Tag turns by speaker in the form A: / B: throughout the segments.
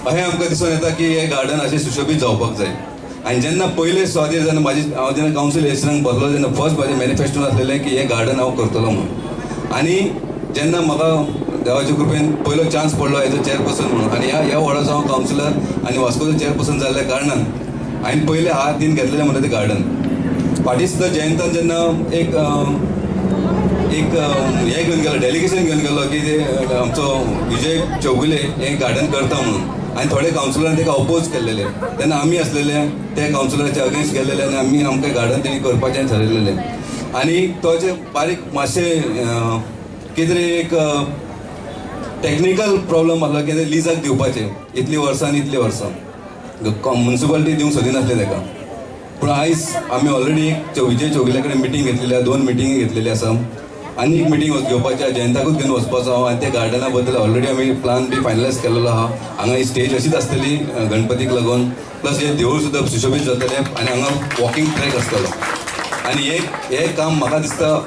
A: अशें आमकां दिसून येता की हें गार्डन अशें सुशोबीत जावपाक जाय. आनी जेन्ना पयले सुवातेर जेन्ना म्हाजी हांव जेन्ना कावन्सील इलेक्शनाक बसलो तेन्ना फर्स्ट म्हाजें मॅनिफेस्टोन आसलेलें की हें गार्डन हांव करतलो म्हणून. आनी जेन्ना म्हाका देवाच्या कृपेन पयलो चान्स पडलो एज अ चेअरपर्सन म्हणून आनी ह्या वॉर्डाचो हांव कावन्सिलर आनी वास्कोचो चेअरपर्सन जाल्ल्या कारणान हांवें पयले हात दिन घेतलेले म्हणटा तें गार्डन. फाटीं सुद्दां जयंतान जेन्ना एक एक हें घेवन गेलो, डेलिगेशन घेवन गेलो की ते आमचो विजय चौगुले हें गार्डन करता म्हणून, आनी थोडे कावन्सिलरान ताका अपोज केल्लेले. तेन्ना आमी आसलेले ते कावन्सिलराचे अगेन्स्ट गेल्लेले आनी आमी आमकां गार्डन तेणी करपाचें ठरयलेलें. आनी तो जे बारीक मातशें कितें तरी एक टॅक्निकल प्रॉब्लम आसलो की ते लिजाक दिवपाचें इतलीं वर्सां आनी इतलीं वर्सां मुन्सिपालिटी दिवंक सोदिनासलें ताका. पूण आयज आमी ऑलरेडी एक विजय चौगुल्या कडेन मिटींग घेतलेली आसा, 2 मिटिंगी घेतलेली आसा आनी एक मिटींग घेवपाची आसा, जयंताकूच घेवन वचपाचो आहा. आनी त्या गार्डना बद्दल ऑलरेडी आमी प्लान बी फायनलायज केलेलो आहा. हांगा ही स्टेज अशीच आसतली गणपतीक लागून, प्लस हे देवूळ सुद्दां सुशोबीत जातलें आनी हांगा वॉकिंग ट्रॅक आसतलो. आनी हें काम म्हाका दिसता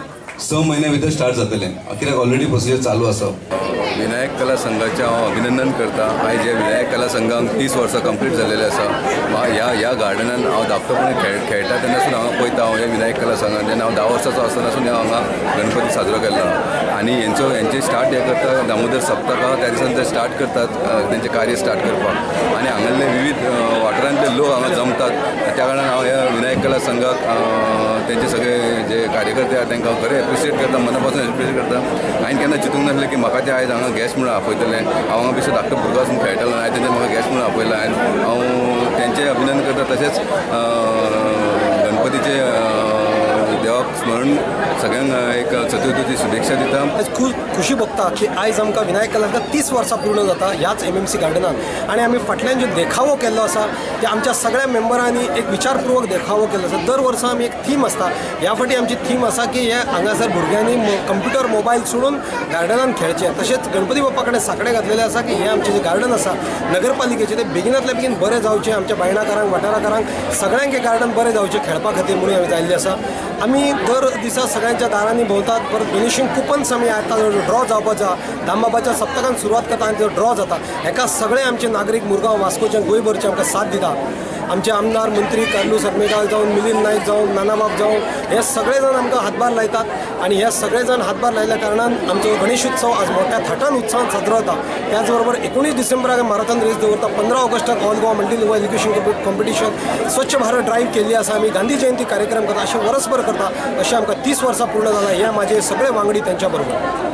A: 6 म्हयन्या भितर स्टार्ट जातलें, कित्याक ऑलरेडी प्रोसिजर चालू आसा. विनायक कला संघाचें हांव अभिनंदन करता. आयज ह्या विनायक कला संघाक 30 वर्सां कंप्लीट जाल्लेलें आसा. ह्या गार्डनान हांव धाकटोपणान खेळटा तेन्ना सुद्दां हांगा पळयता हांव ह्या विनायक कला संघान. जेन्ना हांव 10 वर्साचो आसतना सुद्दां हांगा गणपती साजरो केल्लो. आनी हेंचे स्टार्ट हें करता दामोदर सप्तक आहा त्या दिसान ते स्टार्ट करतात तेंचें कार्य स्टार्ट करपाक. आनी हांगासरले विविध वाठारांतले लोक हांगा जमतात, त्या कारणान हांव ह्या विनायक कला संघाक तेंचे सगळे जे कार्यकर्ते आहा तांकां हांव खरें एप्रिशिएट करता, मना पासून एप्रिशिएट करता. हांवें केन्ना चिंतूंक नासलें की म्हाका ते आयज हांगा गॅस्ट म्हणून आपयतलें. हांव हांगा बेश्टो धाकटो भुरगो आसून खेळटलो आनी तेंच्यान म्हाका गॅस्ट म्हणून आपयला आनी हांव तेंचें अभिनंदन करता. तशेंच गणपतीचें देवाक स्मरण सगळ्यांक एक चतुर्थीची शुभेच्छा दिता.
B: आयज खूब खुशी भोगता की आयज आमकां विनायक कला 30 वर्सां पूर्ण जाता ह्याच MMC गार्डनान. आनी आमी फाटल्यान जो देखावो केल्लो आसा ते आमच्या सगळ्या मेंबरांनी एक विचारपूर्वक देखावो केल्लो आसा. दर वर्सा आमी एक थीम आसता, ह्या फावटी आमची थीम आसा की हे हांगासर भुरग्यांनी कंप्युटर मोबायल सोडून गार्डनान खेळचें. तशेंच गणपती बाप्पा कडेन साकडे घातलेले आसा की हे आमचें जें गार्डन आसा नगरपालिकेचें तें बेगिनांतल्या बेगीन बरें जावचें, आमच्या बायणाकारांक वाठाराकारांक सगळ्यांक हें गार्डन बरें जावचें खेळपा खातीर म्हणून आमी जाल्ली आसा. आमी दर दिसा सगळ्यांच्या दारांनी भोंवतात, परत डोनेशन कुपन्स आमी आतां ड्रॉ जावपाचो आसा. दामबाबाच्या सप्तकान सुरवात करता आनी तो ड्रॉ जाता. हेका सगळे आमचे नागरीक मुरगांव वास्कोचे गोंयभरचे आमकां साथ दिता. आमचे आमदार मंत्री कार्लूस आर्मेगाल जावन, मिलिंद नायक जावन, नानाबाब जावन, हे सगळे जाण आमकां हातभार लायतात. आनी हे सगळे जाण हातभार लायल्या कारणान आमचो गणेश उत्सव आज मोठ्या थाटान उत्सवान साजरो जाता. त्याच बरोबर 19 डिसेंबराक मॅरेथॉन रेस दवरता, 15 ऑगस्टाक all Goa multi level education competition, Swachh Bharat drive केल्ली आसा आमी, गांधी जयंती कार्यक्रम करता, अशें वर्सभर करता. अशें आमकां 30 वर्सां पूर्ण जाला. हे म्हाजे सगळे वांगडी तेंच्या बरोबर.